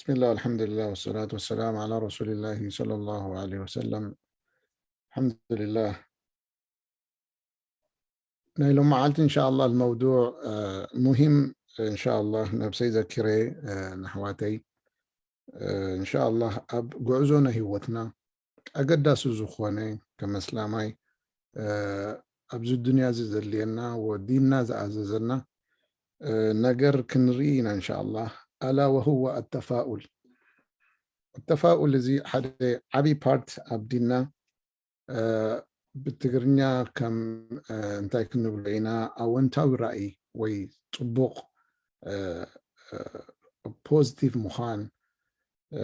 ብስሚላህ፣ ኣልሓምዱሊላህ፣ ወሰላቱ ወሰላም ዓላ ረሱሊላሂ ሰለላሁ ዓለይሂ ወሰለም። ኣልሓምዱሊላህ። ናይ ሎም መዓልቲ እንሻኣላህ ልመውዱዕ፣ እ፣ ሙሂም፣ እንሻኣላህ ነብሰይ ዘኪረ፣ እ፣ ነሕዋተይ፣ እ፣ እንሻኣላህ ኣብ ጉዕዞ ናይ ህይወትና ኣገዳሲ ዝኾነ ከም እስላማይ፣ እ፣ ኣብዚ ዱንያ እዚ ዘድልየና ወዲንና ዝኣዘዘና፣ እ፣ ነገር ክንርኢ ኢና እንሻኣላህ። ኣላ ወሁወ ኣተፋኡል። ኣተፋኡል እዚ ሓደ ዓብዪ ፓርት ኣብ ዲንና፣ እ፣ ብትግርኛ ከም፣ እ፣ እንታይ ክንብሎ ኢና፣ ኣወንታዊ ራእይ ወይ ጽቡቕ፣ እ፣ እ፣ ፖዚቲቭ ምዃን፣ እ፣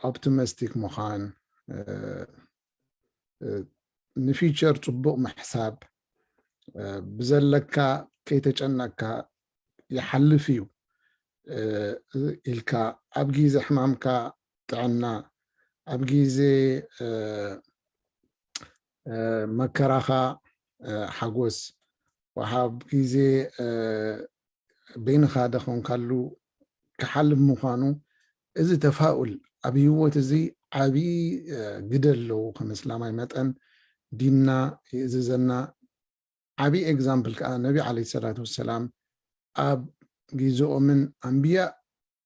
ኦፕቲሚስቲክ ምዃን፣ እ፣ እ፣ ንፊቸር ጽቡቕ ምሕሳብ፣ እ፣ ብዘለካ ከይተጨነቅካ ይሓልፍ እዩ፣ እ፣ ኢልካ ኣብ ግዜ ሕማምካ ጥዕና፣ ኣብ ግዜ፣ እ፣ እ፣ መከራኻ፣ እ፣ ሓጎስ፣ ወሓብ ግዜ፣ እ፣ በይንኻ ደኾንካሉ ክሓልፍ ምዃኑ፣ እዚ ተፋኡል ኣብ ህይወት እዚ ዓብዪ፣ እ፣ ግደ ኣለዎ። ከም እስላማይ መጠን ዲንና ይእዝዘና። ዓብዪ ኤግዛምፕል ከኣ ነቢ ዓለይሂ ሰላቱ ወሰላም ኣብ ግዜኦምን ኣንብያ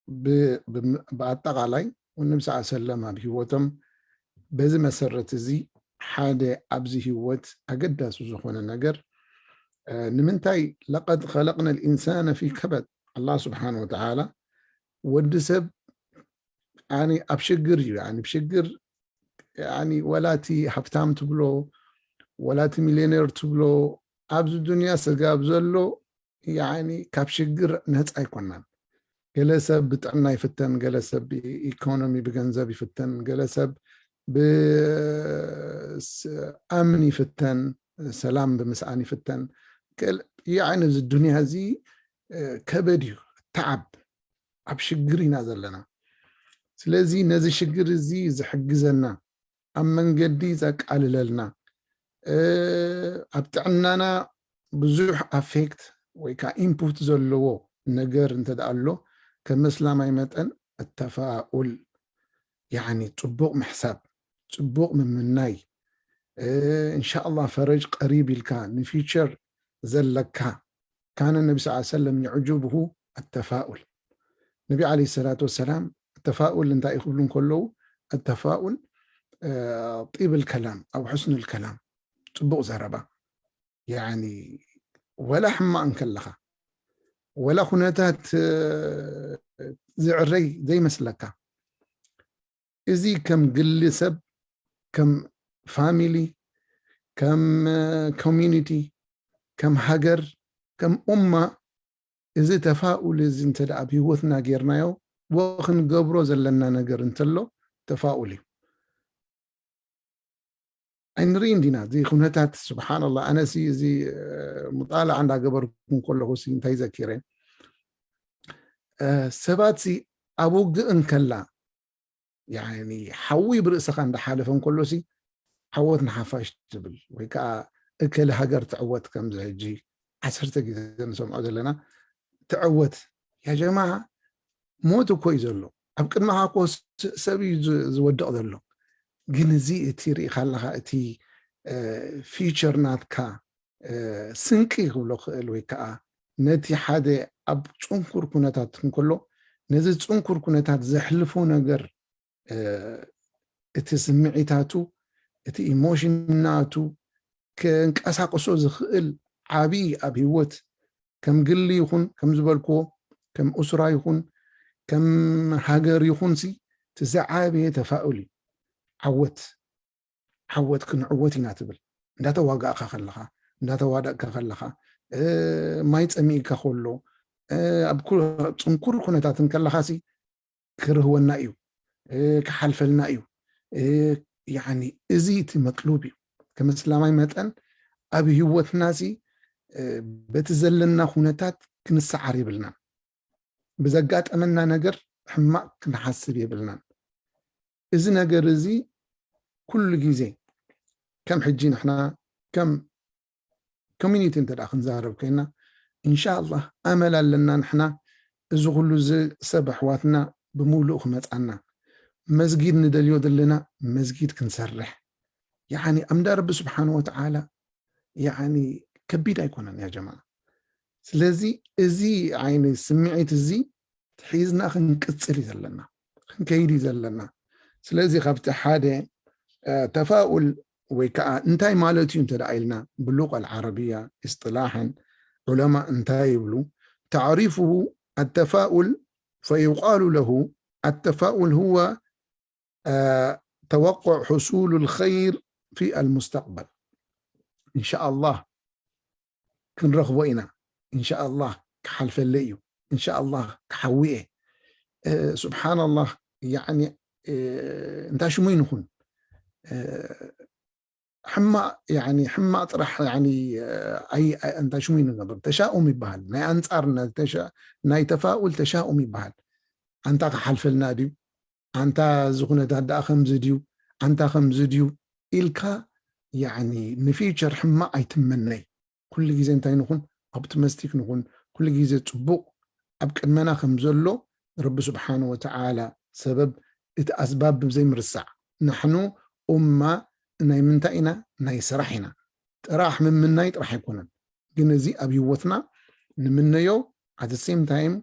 ብ-፣ ብ-፣ ብኣጠቓላይ ወነቢ ሰለላሁ ዐለይሂ ወሰለም ኣብ ህይወቶም በዚ መሰረት እዚ ሓደ ኣብዚ ህይወት ኣገዳሲ ዝኾነ ነገር፣ እ፣ ንምንታይ ለቀድ ኸለቅና ልኢንሳነ ፊ ከበድ፣ ኣላህ ስብሓን ወተዓላ ወዲ ሰብ፣ ያኒ፣ ኣብ ሽግር እዩ። ያኒ፣ ብሽግር፣ ያኒ፣ ወላ እቲ ሃብታም ትብሎ፣ ወላ እቲ ሚልዮኔር ትብሎ፣ ኣብዚ ዱንያ ስጋብ ዘሎ፣ ያኒ፣ ካብ ሽግር ነፃ ኣይኮናን። ገለ ሰብ ብጥዕና ይፍተን፣ ገለ ሰብ ብኢኮኖሚ፣ ብገንዘብ ይፍተን፣ ገለ ሰብ ብኣምን ይፍተን፣ ሰላም ብምስኣን ይፍተን። ገለ፣ ያኒ፣ እዚ ዱንያ እዚ፣ እ፣ ከበድ እዩ፣ ተዓብ፣ ኣብ ሽግር ኢና ዘለና። ስለዚ ነዚ ሽግር እዚ ዝሕግዘና፣ ኣብ መንገዲ ዘቃልለልና፣ እ፣ ኣብ ጥዕናና ብዙሕ ኣፌክት ወይ ከዓ ኢንፑት ዘለዎ ነገር እንተ ደኣ ኣሎ፣ ከም እስላማይ መጠን እተፋኡል፣ ያኒ፣ ጽቡቕ ምሕሳብ፣ ጽቡቕ ምምናይ፣ እ፣ እንሻኣላህ ፈረጅ ቀሪብ ኢልካ ንፊውቸር ዘለካ፣ ካነ ነቢ ሰለላሁ ዐለይሂ ወሰለም የዕጅብሁ ኣተፋኡል። ነቢ ዓለይሂ ሰላቱ ወሰላም ኣተፋኡል እንታይ ክብሉ እንከለዉ፣ ኣተፋኡል፣ እ፣ ጢብል ከላም፣ ኣብ ሑስኑል ከላም፣ ጽቡቕ ዘረባ። ያኒ፣ ወላ ሕማቕ እንከለኻ፣ ወላ ኩነታት፣ እ፣ ዝዕረይ ዘይመስለካ፣ እዚ ከም ግሊ ሰብ፣ ከም ፋሚሊ፣ ከም፣ እ፣ ኮሚዩኒቲ፣ ከም ሃገር፣ ከም ኡማ፣ እዚ ተፋኡል እዚ እንተ ደኣ ኣብ ህይወትና ጌርናዮ፣ ወክንገብሮ ዘለና ነገር እንተሎ፣ ተፋኡል እዩ። ኣይንርእን ዲና? እዚ ኩነታት፣ ስብሓንላህ፣ ኣነሲ እዚ፣ እ፣ ሙጣላዓ እንዳገበርኩ እንከለኹ ሲ እንታይ ዘኪረ? እ፣ ሰባት ሲ ኣብ ውግእ እንከላ፣ ያኒ፣ ሓዊ ብርእስኻ እንዳሓለፈ እንከሎ ሲ፣ ዓወት ንሓፋሽ ትብል፣ ወይ ከዓ እከለ ሃገር ትዕወት፣ ከምዚ ሕጂ ዓሰርተ ግዜ ንሰምዖ ዘለና፣ ትዕወት። ያ ጀማዓ፣ ሞት እኮ እዩ ዘሎ። ኣብ ቅድመኻ እኮ ስ-፣ ሰብ እዩ ዝ-፣ ዝወድቕ ዘሎ። ግን እዚ እቲ ርኢኻ ኣለኻ፣ እቲ፣ እ፣ ፊውቸር ናትካ፣ እ፣ ስንቂ ክብሎ ክእል፣ ወይ ከዓ ነቲ ሓደ ኣብ ጽንኩር ኩነታት እንከሎ፣ ነዚ ጽንኩር ኩነታት ዘሕልፎ ነገር፣ እ፣ እቲ ስምዒታቱ፣ እቲ ኢሞሽን ናቱ ከንቀሳቅሶ ዝኽእል ዓብዪ ኣብ ህይወት፣ ከም ግሊ ይኹን፣ ከም ዝበልክዎ፣ ከም ኡስራ ይኹን፣ ከም ሃገር ይኹን ሲ፣ እቲ ዝዓበየ ተፋኡል እዩ። ዓወት፣ ዓወት ክንዕወት ኢና ትብል። እንዳተዋጋእካ ከለኻ፣ እንዳተዋደቅካ ከለኻ፣ እ፣ ማይ ጸሚእካ ከሎ፣ እ፣ ኣብ ኩ-፣ ጽንኩር ኩነታት እንከለኻ ሲ፣ ክርህወና እዩ፣ እ፣ ክሓልፈልና እዩ። እ፣ ያኒ፣ እዚ እቲ መጥሉብ እዩ። ከም እስላማይ መጠን ኣብ ህይወትና ሲ፣ እ፣ በቲ ዘለና ኩነታት ክንሰዓር የብልናን። ብዘጋጠመና ነገር ሕማቕ ክንሓስብ የብልናን። እዚ ነገር እዚ ኩሉ ግዜ፣ ከም ሕጂ ንሕና ከም ኮሚኒቲ እንተ ደኣ ክንዛረብ ኮይና፣ ኢንሻኣላህ ኣመል ኣለና ንሕና፣ እዚ ኩሉ እዚ ሰብ ኣሕዋትና ብምሉእ ክመጻና፣ መስጊድ ንደልዮ ዘለና መስጊድ ክንሰርሕ፣ ያኒ ኣምዳ ረቢ ስብሓን ወተዓላ ያኒ ከቢድ ኣይኮነን ያ ጀማዓ። ስለዚ እዚ ዓይነት ስምዒት እዚ ሒዝና ክንቅጽል እዩ ዘለና፣ ክንከይድ እዩ ዘለና። ስለዚ ካብቲ ሓደ ተፋኡል ወይ ከዓ እንታይ ማለት እዩ እንተ ኢልና ብሉቅ ኣልዓረብያ እስጥላሕን ዑለማ እንታይ ይብሉ? تعريفه التفاؤل فيقال له التفاؤل هو توقع حصول الخير في المستقبل. إن شاء الله ክንረኽቦ ኢና። إن شاء الله ክሓልፈለይ እዩ። إن شاء الله ክሓዊ እየ። ስብሓን ኣላህ ያኒ እንታይ ሽሙ ይንኹን ሕማቕ ያኒ ሕማቕ ጥራሕ ያኒ እንታይ ሽሙ ይንገብር ተሻኡም ይበሃል። ናይ ኣንጻር ናይ ተፋኡል ተሻኡም ይበሃል። ኣንታ ክሓልፈልና ድዩ ኣንታ እዚ ኩነታት ደኣ ከምዚ ድዩ ኣንታ ከምዚ ድዩ ኢልካ ያኒ ንፊቸር ሕማቕ ኣይትመነይ። ኩሉ ግዜ እንታይ ንኹን ኦፕቲሚስቲክ ንኹን። ኩሉ ግዜ ጽቡቕ ኣብ ቅድመና ከም ዘሎ ረቢ ስብሓን ወተዓላ ሰበብ እቲ ኣስባብ ብዘይምርሳዕ ንሕኑ ኡማ ናይ ምንታይ ኢና ናይ ስራሕ ኢና። ጥራሕ ምምናይ ጥራሕ ኣይኮነን ግን እዚ ኣብ ህይወትና ንምነዮ ኣት ሴም ታይም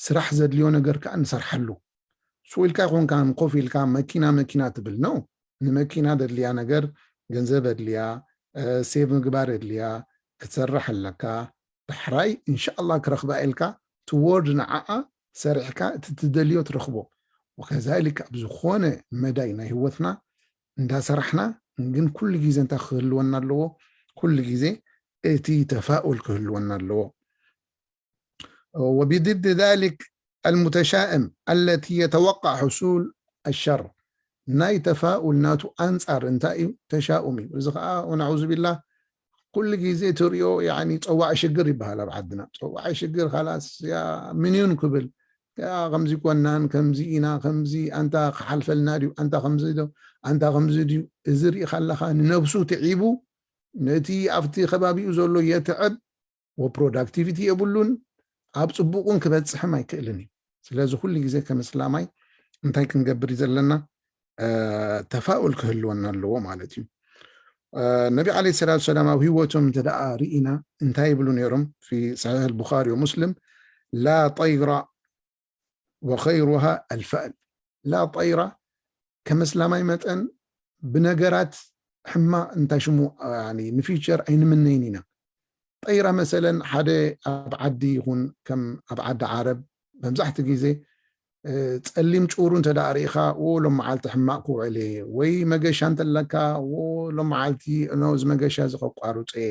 ስራሕ ዘድልዮ ነገር ከዓ ንሰርሓሉ። ስው ኢልካ ይኮንካ ኮፍ ኢልካ መኪና መኪና ትብል ነው። ንመኪና ደድልያ ነገር ገንዘብ ኣድልያ ሴቭ ምግባር ኣድልያ ክትሰርሕ ኣለካ። ዳሕራይ እንሻላ ክረክባ ኢልካ ትዎርድ ንዓኣ ሰሪሕካ እቲ ትደልዮ ትረክቦ። ወከዛሊክ ኣብ ዝኾነ መዳይ ናይ ህይወትና እንዳሰራሕና ግን ኩሉ ግዜ እንታይ ክህልወና ኣለዎ? ኩሉ ግዜ እቲ ተፋኡል ክህልወና ኣለዎ። وبضد ذلك المتشائم التي يتوقع حصول الشر ናይ ተፋኡል ናቱ ኣንጻር እንታይ እዩ? ተሻኡም እዩ። እዚ ከዓ ወናዑዙ ቢላህ ኩሉ ግዜ ትሪኦ ያኒ ፀዋዒ ሽግር ይበሃል ኣብ ዓድና። ፀዋዒ ሽግር ካላስ ያ ምንዩን ክብል ያ ከምዚ ኮናን ከምዚ ኢና ከምዚ ኣንታ ክሓልፈልና ድዩ ኣንታ ከምዚ ዶ ኣንታ ከምዚ ድዩ እዚ ሪኢኻ ኣለኻ ንነብሱ ትዒቡ ነቲ ኣብቲ ከባቢኡ ዘሎ የትዕብ ወፕሮዳክቲቪቲ የብሉን ኣብ ፅቡቅ እውን ክበፅሕም ኣይክእልን እዩ። ስለዚ ኩሉ ግዜ ከም እስላማይ እንታይ ክንገብር እዩ ዘለና? ተፋኡል ክህልወና ኣለዎ ማለት እዩ። ነቢ ዓለይሂ ሰላቱ ሰላም ኣብ ህይወቶም እንተ ደኣ ርኢና እንታይ ይብሉ ነይሮም? ፊ ሰሒሕ ኣልቡኻሪ ወሙስሊም ላ ጠይራ ወኸይሩሃ ኣልፈእል። ላ ጠይራ ከም እስላማይ መጠን ብነገራት ሕማቕ እንታይ ሽሙ ንፊቸር ኣይንምነይን ኢና። ጠይራ መሰለን ሓደ ኣብ ዓዲ ይኹን ከም ኣብ ዓዲ ዓረብ መብዛሕቲ ግዜ ጸሊም ጭውሩ እንተ ደኣ ርኢኻ ዎ ሎም መዓልቲ ሕማቕ ክውዕል እየ ወይ መገሻ እንተለካ ዎ ሎም መዓልቲ ኖ እዚ መገሻ እዚ ከቋርጾ እየ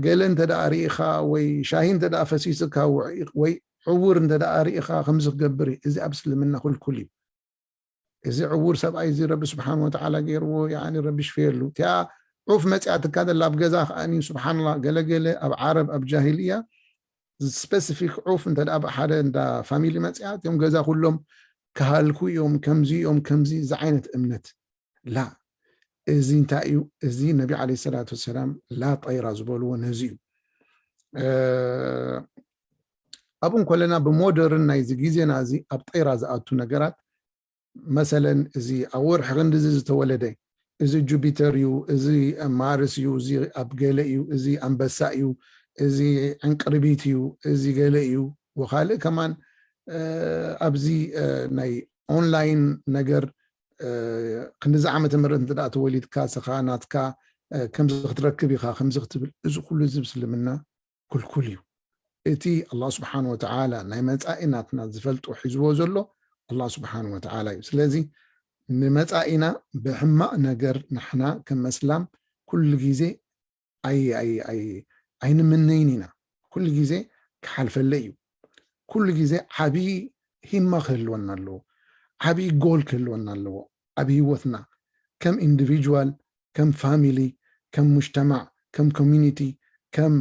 ገለ እንተ ደኣ ርኢኻ ወይ ሻሂ እንተ ደኣ ፈሲስካ ወይ ዕውር እንተ ደኣ ርኢኻ ከምዚ ክገብር እየ። እዚ ኣብ እስልምና ክልኩል እዩ። እዚ ዕውር ሰብኣይ እዚ ረቢ ስብሓን ወተዓላ ገይርዎ ያኒ ረቢ ሽፈየሉ እቲኣ ዑፍ መፅያትካ ዘላ ኣብ ገዛ ከዓኒ ስብሓንላ ገለገለ ኣብ ዓረብ ኣብ ጃሂልያ ስፐሲፊክ ዑፍ እንተ ሓደ እንዳ ፋሚሊ መፅያ እቲኦም ገዛ ኩሎም ክሃልኩ እዮም ከምዚ እዮም ከምዚ እዚ ዓይነት እምነት ላ እዚ እንታይ እዩ እዚ ነቢ ዓለ ሰላት ወሰላም ላ ጠይራ ዝበልዎ ነዚ እዩ ኣብኡ እንኮለና ብሞደርን ናይዚ ግዜና እዚ ኣብ ጠይራ ዝኣቱ ነገራት መሰለን እዚ ኣብ ወርሒ ክንድዚ ዝተወለደ እዚ ጁፒተር እዩ፣ እዚ ማርስ እዩ፣ እዚ ኣብ ገለ እዩ፣ እዚ ኣንበሳ እዩ፣ እዚ ዕንቅርቢት እዩ፣ እዚ ገለ እዩ። ወካልእ ከማን ኣብዚ ናይ ኦንላይን ነገር ክንድዚ ዓመተ ምህረት እንተ ተወሊድካ ስኻ ናትካ ከምዚ ክትረክብ ኢኻ ከምዚ ክትብል እዚ ኩሉ እዚ ምስልምና ክልኩል እዩ። እቲ ኣላህ ስብሓን ወተዓላ ናይ መጻኢ ናትና ዝፈልጦ ሒዝዎ ዘሎ ኣላህ ስብሓን ወተዓላ እዩ። ስለዚ ንመጻኢና ብሕማቕ ነገር ንሕና ከም መስላም ኩሉ ግዜ ኣይንምነይን ኢና። ኩሉ ግዜ ክሓልፈለይ እዩ። ኩሉ ግዜ ዓብዪ ሂማ ክህልወና ኣለዎ። ዓብዪ ጎል ክህልወና ኣለዎ ኣብ ህይወትና ከም ኢንዲቪጁዋል ከም ፋሚሊ ከም ሙጅተማዕ ከም ኮሚኒቲ ከም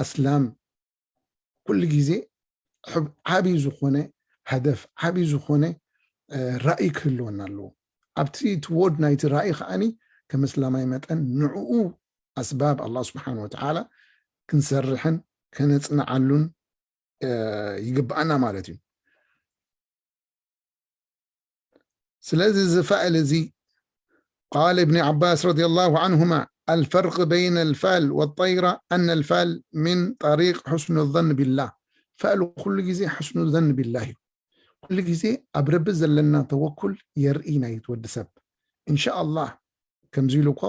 ኣስላም ኩሉ ግዜ ዓብዪ ዝኾነ ሃደፍ ዓብዪ ዝኾነ ራእይ ክህልወና ኣለዎ። ኣብቲ ትዎርድ ናይቲ ራእይ ከዓኒ ከም እስላማይ መጠን ንዕኡ ኣስባብ ኣላህ ስብሓን ወተዓላ ክንሰርሕን ከነፅንዓሉን ይግብኣና ማለት እዩ። ስለዚ እዚ ፋል እዚ قال ابن عباس رضي الله عنهما الفرق بين الفال والطيرة أن الفال من طريق حسن الظن بالله ፋል ኩሉ ግዜ حسن الظن بالله እዩ ኩሉ ግዜ ኣብ ረቢ ዘለና ተወኩል የርኢ ናይ ወዲ ሰብ እንሻ ኣላህ ከምዚ ኢሉ እኮ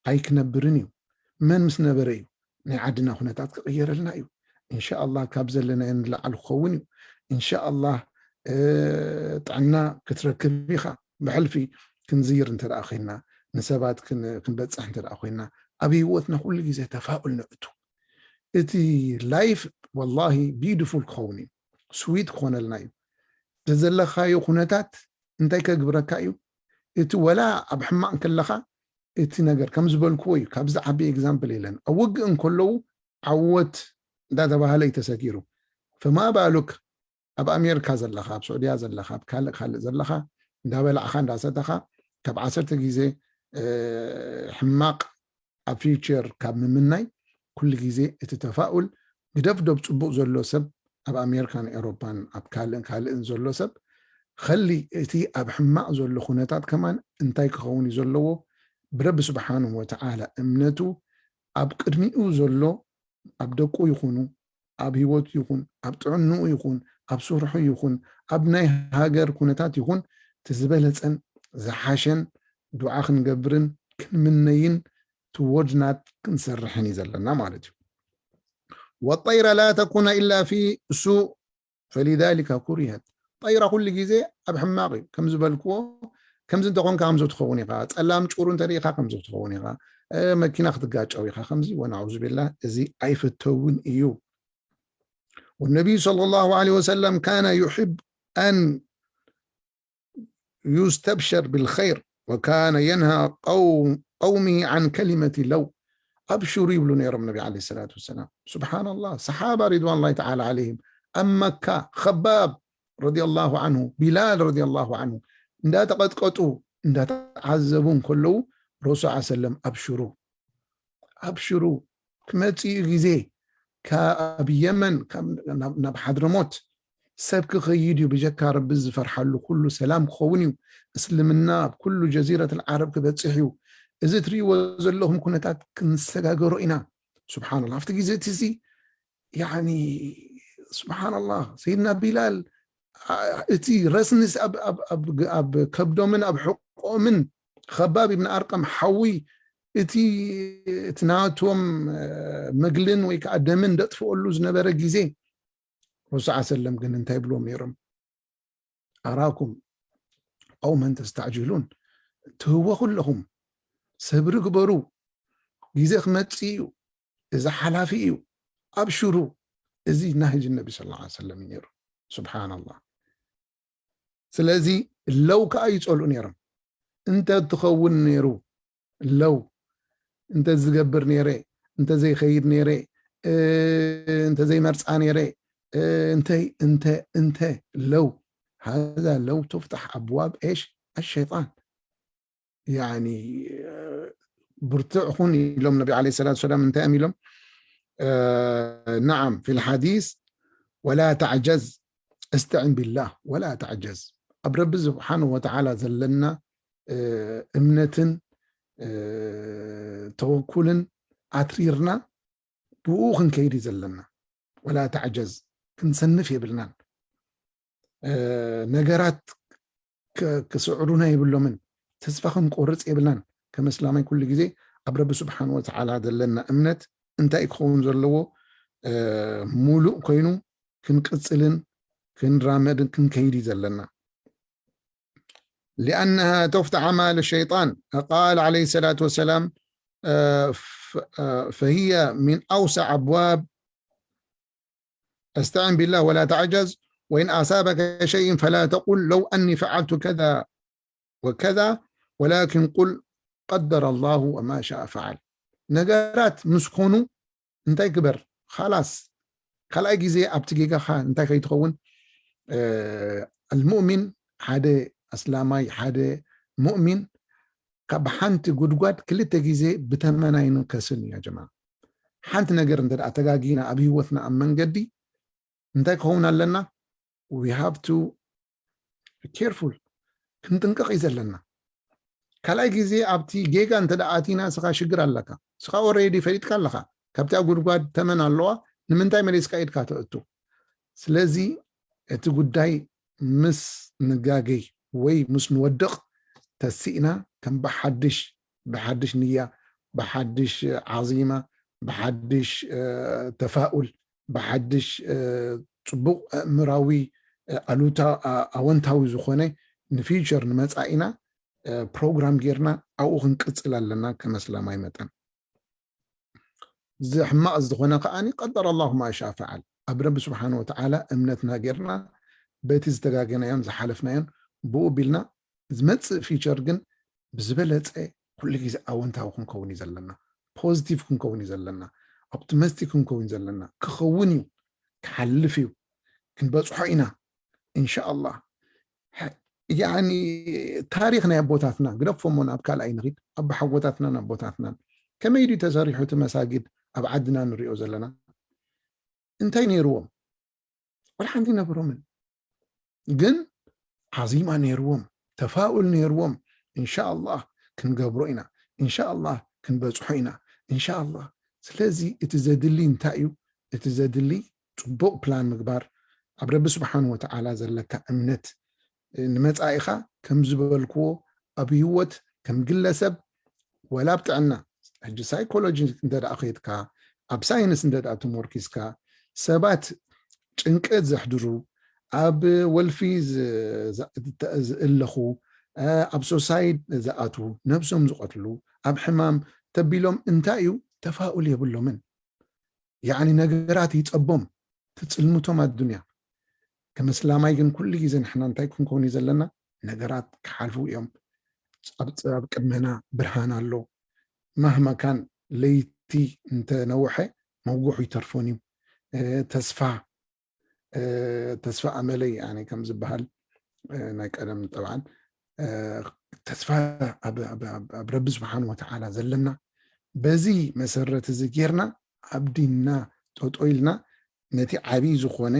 ኣይክነብርን እዩ መን ምስ ነበረ እዩ ናይ ዓድና ኩነታት ክቕየረልና እዩ እንሻ ኣላህ ካብ ዘለናዮ ንላዓል ክኸውን እዩ እንሻ ኣላህ ጥዕና ክትረክብ ኢኻ ብሕልፊ ክንዝይር እንተ ኮይንና ንሰባት ክንበፅሕ እንተ ኮይንና ኣብ ህይወትና ኩሉ ግዜ ተፋኡል ንእቱ እቲ life ወላሂ beautiful ክኸውን እዩ sweet ክኾነልና እዩ ዘለኻዮ ኩነታት እንታይ ከግብረካ እዩ እቲ ወላ ኣብ ሕማቕ ከለኻ እቲ ነገር ከም ዝበልክዎ እዩ ካብዚ ዓቢ example የለን ኣብ ውግእ እንከለዉ ዓወት እንዳተባሃለ እዩ ተሰጊሩ ፈማ ባሉክ ኣብ ኣሜሪካ ዘለኻ ኣብ ስዑድያ ዘለኻ ኣብ ካልእ ካልእ ዘለኻ እንዳበላዕኻ እንዳሰተኻ ካብ ዓሰርተ ግዜ ሕማቕ ኣብ future ካብ ምምናይ ኩሉ ግዜ እቲ ተፋኡል ግደፍ ዶብ ፅቡቕ ዘሎ ሰብ ኣብ ኣሜሪካን ኤሮፓን ኣብ ካልእን ካልእን ዘሎ ሰብ ኸሊ እቲ ኣብ ሕማቕ ዘሎ ኩነታት ከማን እንታይ ክኸውን እዩ ዘለዎ ብረቢ ስብሓንሁ ወተዓላ እምነቱ ኣብ ቅድሚኡ ዘሎ ኣብ ደቁ ይኹኑ ኣብ ህይወቱ ይኹን ኣብ ጥዕንኡ ይኹን ኣብ ስርሑ ይኹን ኣብ ናይ ሃገር ኩነታት ይኹን እቲ ዝበለፀን ዝሓሸን ዱዓ ክንገብርን ክንምነይን ትወድናት ክንሰርሕን እዩ ዘለና ማለት እዩ ወጠይረ ላ ተኩነ ኢላ ፊ ሱእ ፈሊዛሊካ ኩሪሀት ጠይራ ኩሉ ግዜ ኣብ ሕማቕ እዩ ከም ዝበልክዎ ከምዚ እንተኾንካ ከምዚ ትኸውን ኢኻ ጸላም ጩሩ እንተሪኢኻ ከምዚ ትኸውን ኢኻ መኪና ክትጋጨው ኢኻ ከምዚ ወናዑዙ ቢላ እዚ ኣይፍተውን እዩ والنبي صلى الله عليه وسلم كان يحب أن يستبشر بالخير وكان ينهى قوم قومه عن كلمة لو أبشروا ይብሉ ነይሮም ነቢ عليه الصلاة والسلام سبحان الله صحابة رضوان الله تعالى عليهم ኣብ መካ خباب رضي الله عنه بلال رضي الله عنه እንዳተቐጥቀጡ እንዳተዓዘቡ እንከለዉ ረሱል ሰለም ኣብሽሩ ኣብሽሩ ክመፅኡ ግዜ ካብ የመን ናብ ሓድረሞት ሰብ ክኸይድ እዩ ብጀካ ረቢ ዝፈርሓሉ ኩሉ ሰላም ክኸውን እዩ እስልምና ኣብ ኩሉ ጀዚረት ዓረብ ክበፅሕ እዩ እዚ ትርእይዎ ዘለኹም ኩነታት ክንሰጋገሮ ኢና ስብሓንላ ኣብቲ ግዜ እቲ እዚ ያኒ ስብሓንላ ሰይድና ቢላል እቲ ረስንስ ኣብ ከብዶምን ኣብ ሕቆምን ከባብ ብን ኣርቀም ሓዊ እቲ እቲ ናቶም መግልን ወይ ከዓ ደምን ደጥፍኦሉ ዝነበረ ግዜ ረሱል ሰለም ግን እንታይ ይብልዎም ነይሮም ኣራኩም ቀውመን ተስተዕጅሉን ትህወኹ ኣለኹም ሰብሪ ግበሩ ግዜ ክመፅእ እዩ እዚ ሓላፊ እዩ ኣብሽሩ እዚ ናህጅ ነቢ ስ ሰለም እዩ ነይሩ ስብሓናላህ ስለዚ ለው ከዓ ይፀልኡ ነይሮም እንተ ትኸውን ነይሩ ለው እንተ ዝገብር ነይረ እንተ ዘይኸይድ ነይረ እንተ ዘይመርፃ ነይረ እንተ እንተ እንተ ለው ሃዛ ለው ትፍታሕ ኣብዋብ ኤሽ ኣሸይጣን ያኒ ብርቱዕ ኩን ኢሎም ነቢ ለ ሰላት ሰላም እንታይ እዮም ኢሎም ናዓም ፊ ልሓዲስ ወላ ተዕጀዝ እስተዕን ቢላህ ወላ ተዕጀዝ ኣብ ረቢ ስብሓን ወተዓላ ዘለና እምነትን ተወኩልን ኣትሪርና ብኡ ክንከይድ እዩ ዘለና ወላ ተዕጀዝ ክንሰንፍ የብልናን ነገራት ክስዕሩና የብሎምን ተስፋ ክንቆርፅ የብልናን ከም እስላማይ ኩሉ ግዜ ኣብ ረቢ ስብሓን ወተዓላ ዘለና እምነት እንታይ ክኸውን ዘለዎ ሙሉእ ኮይኑ ክንቅፅልን ክንራመድን ክንከይድ እዩ ዘለና لأنها تفتح أعمال الشيطان قال عليه الصلاة والسلام فهي من أوسع أبواب استعن بالله ولا تعجز وإن أصابك شيء فلا تقل لو أني فعلت كذا وكذا ولكن قل قدر الله وما شاء فعل ነገራት ምስ ኮኑ እንታይ ግበር ኻላስ ካልኣይ ግዜ ኣብቲ ጌጋኻ እንታይ ከይትኸውን ኣልሙእሚን ሓደ ኣስላማይ ሓደ ሙእሚን ካብ ሓንቲ ጉድጓድ ክልተ ግዜ ብተመን ኣይንከስን እዩ ጀማ ሓንቲ ነገር እንተ ተጋጊና ኣብ ህይወትና ኣብ መንገዲ እንታይ ክኸውን ኣለና we have to be careful ክንጥንቀቕ እዩ ዘለና። ካልኣይ ግዜ ኣብቲ ጌጋ እንተ ደኣ ኣቲና፣ ስኻ ሽግር ኣለካ። ስኻ ኦሬዲ ፈሊጥካ ኣለኻ። ካብቲ ኣብ ጉድጓድ ተመን ኣለዋ፣ ንምንታይ መሊስካ ኢድካ ተእቱ? ስለዚ እቲ ጉዳይ ምስ ንጋገይ ወይ ምስ ንወድቕ ተሲእና ከም ብሓድሽ፣ ብሓድሽ ንያ፣ ብሓድሽ ዓዚማ፣ ብሓድሽ፣ እ፣ ተፋኡል፣ ብሓድሽ፣ እ፣ ጽቡቕ ኣእምራዊ፣ እ፣ ኣሉታ-፣ ኣ-፣ ኣወንታዊ ዝኾነ ንፊውቸር ንመጻኢና፣ እ፣ ፕሮግራም ጌርና ኣብኡ ክንቅጽል ኣለና ከም ኣስላማይ መጠን። እዚ ሕማቕ ዝኾነ ከኣኒ ቀደረ ኣላሁ ማ ሻእ ፈዓል። ኣብ ረቢ ስብሓን ወተዓላ እምነትና ጌርና በቲ ዝተጋገናዮን ዝሓለፍናዮን ብኡ ቢልና ዝመጽእ ፊውቸር ግን ብዝበለጸ ኩሉ ግዜ ኣወንታዊ ክንከውን እዩ ዘለና፣ ፖዚቲቭ ክንከውን እዩ ዘለና፣ ኦፕቲሚስቲክ ክንከውን እዩ ዘለና። ክኸውን እዩ፣ ክሓልፍ እዩ፣ ክንበጽሖ ኢና ኢንሻኣላህ። ሐ-፣ ያኒ ታሪኽ ናይ ኣቦታትና ግደፎ እሞ ናብ ካልኣይ ንኺድ። ኣቦሓጎታትናን ኣቦታትናን ከመይ ድዩ ተሰሪሑ እቲ መሳጊድ ኣብ ዓድና ንሪኦ ዘለና? እንታይ ነይርዎም? ወላ ሓንቲ ነበሮምን። ግን ዓዚማ ነይርዎም፣ ተፋኡል ነይርዎም። ኢንሻኣላህ ክንገብሮ ኢና፣ ኢንሻኣላህ ክንበጽሖ ኢና፣ ኢንሻኣላህ። ስለዚ እቲ ዘድሊ እንታይ እዩ? እቲ ዘድሊ ጽቡቕ ፕላን ምግባር፣ ኣብ ረቢ ስብሓን ወተዓላ ዘለካ እምነት፣ ንመጻኢኻ ከም ዝበልክዎ ኣብ ህይወት ከም ግለሰብ ወላ ኣብ ጥዕና፣ ሕጂ ሳይኮሎጂ እንተ ደኣ ኸይድካ፣ ኣብ ሳይንስ እንተ ደኣ ተሞርኪስካ፣ ሰባት ጭንቀት ዘሕድሩ፣ ኣብ ወልፊ ዝ-፣ ዝ-፣ ዝእለኹ፣ እ፣ ኣብ ሶሳይድ ዝኣትዉ፣ ነብሶም ዝቐትሉ፣ ኣብ ሕማም ተቢሎም እንታይ እዩ? ተፋኡል የብሎምን። ያዕኒ ነገራት ይጸቦም፣ ትጽልምቶም ኣዱንያ። ከም እስላማይ ግን ኩሉ ግዜ ንሕና እንታይ ክንከውን እዩ ዘለና? ነገራት ክሓልፉ እዮም። ኣብ፣ ኣብ ቅድመና ብርሃን ኣሎ። ማህማ ካን ለይቲ እንተነውሐ መውግሑ ይተርፎን እዩ። እ፣ ተስፋ፣ እ፣ ተስፋ ኣመለይ፣ ያኒ፣ ከም ዝበሃል፣ እ፣ ናይ ቀደም ጠብዓን፣ እ፣ ተስፋ ኣብ፣ ኣብ፣ ኣብ፣ ኣብ ረቢ ስብሓን ወተዓላ ዘለና፣ በዚ መሰረት እዚ ጌርና ኣብ ዲንና ጠጦ ኢልና ነቲ ዓብዪ ዝኾነ፣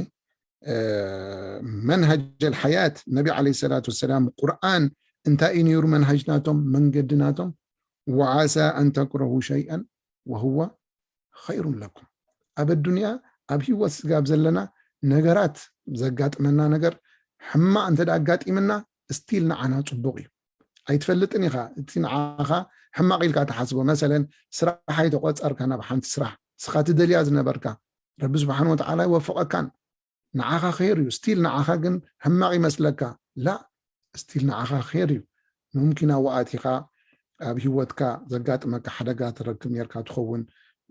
እ፣ መንሃጀል ሓያት ነቢ ዓለይሂ ሰላቱ ወሰላም፣ ቁርኣን እንታይ እዩ ነይሩ መንሃጅ ናቶም፣ መንገዲ ናቶም? ወዓሳ ኣን ተክረሁ ሸይኣን ወሁወ ኸይሩን ለኩም። ኣብ ኣዱንያ፣ ኣብ ህይወት ስጋብ ዘለና ነገራት፣ ዘጋጥመና ነገር ሕማቕ እንተ ደኣ ኣጋጢምና፣ ስቲል ንዓና ጽቡቕ እዩ። ኣይትፈልጥን ኢኻ፣ እቲ ንዓኻ ሕማቕ ኢልካ ትሓስቦ። መሰለን፣ ስራሕ ኣይተቖጸርካ ናብ ሓንቲ ስራሕ፣ ንስኻ ትደልያ ዝነበርካ፣ ረቢ ስብሓን ወተዓላ ኣይወፈቐካን። ንዓኻ ኸይር እዩ፣ ስቲል ንዓኻ ግን ሕማቕ ይመስለካ። ላእ፣ ስቲል ንዓኻ ኸይር እዩ። ሙምኪን ኣብኡ ኣቲኻ ኣብ ህይወትካ ዘጋጥመካ ሓደጋ ትረክብ ኔርካ ትኸውን፣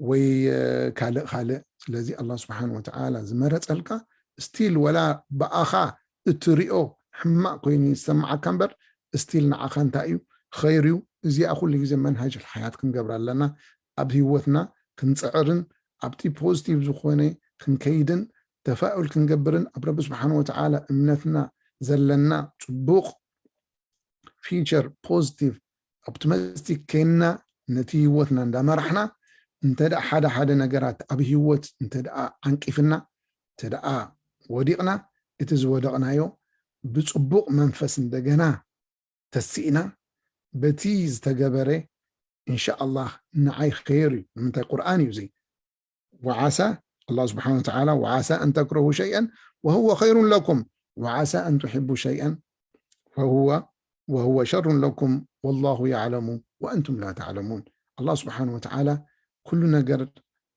ወይ፣ እ፣ ካልእ ካልእ። ስለዚ ኣላህ ስብሓን ወተዓላ ዝመረጸልካ፣ ስቲል ወላ ብኣኻ እትሪኦ ሕማቕ ኮይኑ ይሰማዓካ እምበር፣ ስቲል ንዓኻ እንታይ እዩ? ኸይር እዩ። እዚኣ ኩሉ ግዜ መንሃጅ ሓያት ክንገብራ ኣለና። ኣብ ህይወትና ክንጽዕርን ኣብቲ ፖዚቲቭ ዝኾነ ክንከይድን ተፋኡል ክንገብርን ኣብ ረቢ ስብሓን ወተዓላ እምነትና ዘለና ጽቡቕ ፊቸር፣ ፖዚቲቭ ኦፕቲሚስቲክ ኮይንና ነቲ ህይወትና እንዳመራሕና፣ እንተ ደኣ ሓደ ሓደ ነገራት ኣብ ህይወት እንተ ደኣ ዓንቂፍና፣ እንተ ደኣ ወዲቕና፣ እቲ ዝወደቕናዮ ብጽቡቕ መንፈስ እንደገና ተሲእና፣ በቲ ዝተገበረ ኢንሻኣላህ ንዓይ ኸይር እዩ። ንምንታይ? ቁርኣን እዩ እዚ። ወዓሳ፣ ኣላህ ስብሓን ወተዓላ፣ ወዓሳ ኣን ተክረሁ ሸይኣን ወሁወ ኸይሩን ለኩም፣ ወዓሳ ኣን ትሕቡ ሸይኣን ፈሁወ፣ ወሁወ ሸሩን ለኩም ወላሁ ያዕለሙ ወኣንቱም ላ ተዕለሙን። ኣላህ ስብሓን ወተዓላ ኩሉ ነገር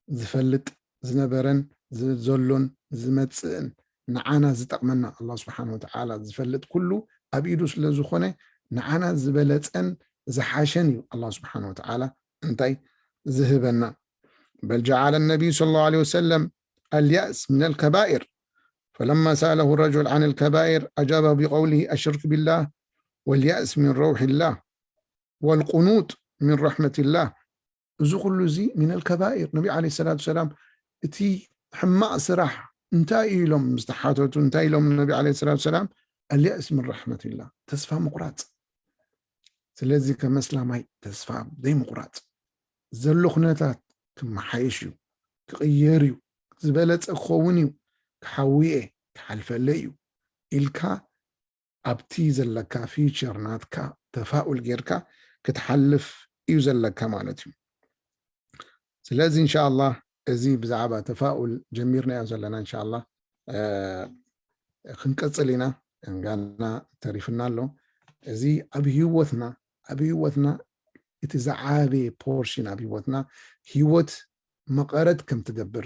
ዝፈልጥ፣ ዝነበረን ዝ-፣ ዘሎን ዝመጽእን፣ ንዓና ዝጠቕመና ኣላህ ስብሓን ወተዓላ ዝፈልጥ ኩሉ ኣብ ኢዱ ስለ ዝኾነ፣ ንዓና ዝበለጸን ዝሓሸን እዩ ኣላህ ስብሓን ወተዓላ እንታይ ዝህበና። በል ጀዓለ ነቢዩ ሰለላሁ ዐለይሂ ወሰለም ኣልያእስ ሚነል ከባኢር። ፈለማ ሰኣለሁ ረጁል ዐን ልከባኢር ኣጃበሁ ቢቀውሊሂ ኣሽርክ ቢላህ ወልያእስ ሚን ረውሒላህ ወልቁኑጥ ሚን ረሕመቲላህ። እዚ ኩሉ እዚ ሚነል ከባኢር። ነቢ ዐለይሂ ሰላቱ ሰላም እቲ ሕማቕ ስራሕ እንታይ እዩ ኢሎም ምስ ተሓተቱ፣ እንታይ ኢሎም ነቢ ዐለይሂ ሰላቱ ሰላም? ኣልያእስ ሚን ረሕመቲላህ፣ ተስፋ ምቑራጽ። ስለዚ ከም እስላማይ ተስፋ ዘይምቑራጽ፣ ዘሎ ኩነታት ክመሓየሽ እዩ፣ ክቕየር እዩ፣ ዝበለጸ ክኸውን እዩ፣ ክሓዊ እየ፣ ክሓልፈለይ እዩ ኢልካ ኣብቲ ዘለካ ፊቸር ናትካ ተፋኡል ጌርካ ክትሓልፍ እዩ ዘለካ ማለት እዩ። ስለዚ እንሻኣላህ እዚ ብዛዕባ ተፋኡል ጀሚርናዮ ዘለና እንሻኣላህ ክንቀጽል ኢና። ጋና ተሪፍና ኣሎ። እዚ ኣብ ህይወትና ኣብ ህይወትና እቲ ዝዓበየ ፖርሽን ኣብ ህይወትና ህይወት መቐረት ከም ትገብር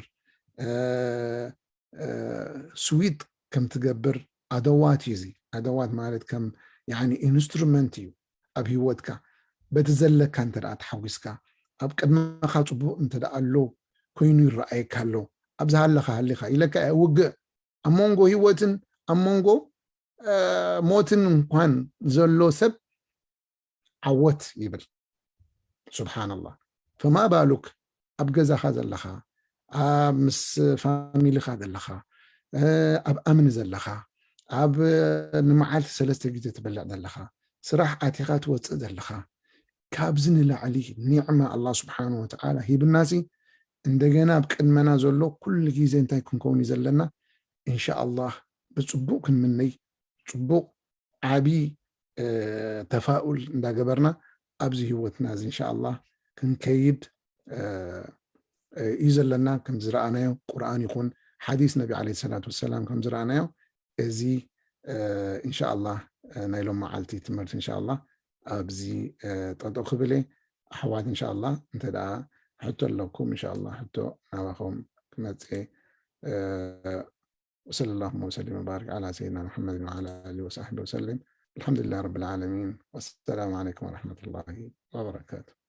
ስዊት ከም ትገብር ኣደዋት እዩ። እዚ ኣደዋት ማለት ከም ኢንስትሩመንት እዩ ኣብ ህይወትካ። በቲ ዘለካ እንተ ተሓጒስካ ኣብ ቅድመኻ ፅቡቕ እንተ ኣሎ ኮይኑ ይረኣየካ ኣሎ። ኣብዚ ሃለኻ ሃሊኻ ኢለካ ውግእ ኣብ መንጎ ህይወትን ኣብ መንጎ ሞትን እንኳን ዘሎ ሰብ ዓወት ይብል። ሱብሓነላህ። ፈማ ባሉክ ኣብ ገዛኻ ዘለኻ፣ ኣብ ምስ ፋሚሊኻ ዘለኻ፣ ኣብ ኣምኒ ዘለኻ፣ ኣብ ንመዓልቲ ሰለስተ ግዜ ትበልዕ ዘለኻ፣ ስራሕ ኣቲኻ ትወፅእ ዘለኻ፣ ካብዚ ንላዕሊ ኒዕማ ኣላህ ስብሓን ወተዓላ ሂብናሲ እንደገና ኣብ ቅድመና ዘሎ ኩሉ ግዜ እንታይ ክንከውን እዩ ዘለና? እንሻ ኣላህ ብፅቡቅ ክንምነይ ፅቡቅ ዓቢ ተፋኡል እንዳገበርና ኣብዚ ህይወትና እዚ እንሻ ኣላህ ክንከይድ እዩ ዘለና። ከም ዝረኣናዮ ቁርኣን ይኹን ሓዲስ ነቢ ዓለይሂ ሰላቱ ወሰላም ከም ዝረኣናዮ እዚ እንሻ ኣላህ ናይ ሎም መዓልቲ ትምህርቲ እንሻ ኣላህ ኣብዚ ጠጠው ክብል እየ። ኣሕዋት እንሻ ኣላህ እንተ ደኣ ሕቶ ኣለኩም እንሻ ኣላህ ሕቶ ናባኹም ክመጽእ እየ። وصلى اللهم وسلم وبارك على سيدنا محمد وعلى آله وصحبه وسلم. الحمد لله رب العالمين. والسلام عليكم ورحمة الله وبركاته.